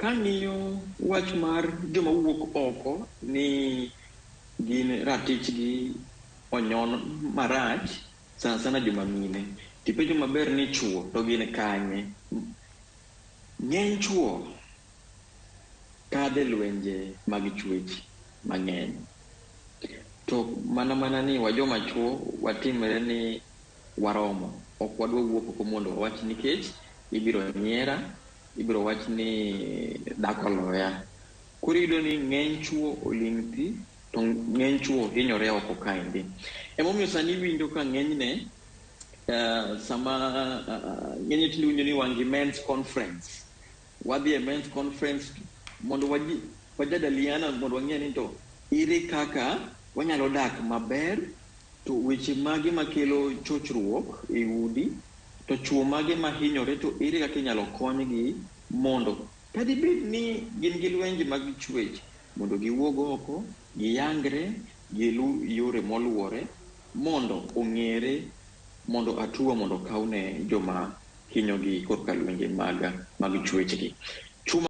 Kang'iyo wach mar joma wuok oko ni gin ratichgi onyon marach, sana sana joma mine. Tipenjo maber ni chuo to gin kanye? Ng'eny chuo kadhe lwenje mag chwech mang'eny. To mana mana ni wajoma chuo watimre ni waromo. Ok wadwa wuok oko mondo wawach nikech ibiro nyiera, ibiro wach ni dhako oloya. Koro iyudo ni ng'eny chuo oling' thi to ng'eny chuo hinyore oko kaendi. Emomiyo sani iwinjo ka ng'enyne sama ng'enyne tinde iwinjo ni wan gi men's conference. Wadhi e men's conference mondo wajadaliana mondo wang'e ni to ere kaka wanyalo dak maber to weche mage makelo chochruok e udi to chuo mage mahinyore to ere kaka inyalo konygi mondo kadibed ni gin gi lwenje mag chwech mondo giwuog oko giyangre gilu yore moluwore mondo ong'ere mondo atua mondo okawne joma hinyogi korka lwenje mag chwechgi.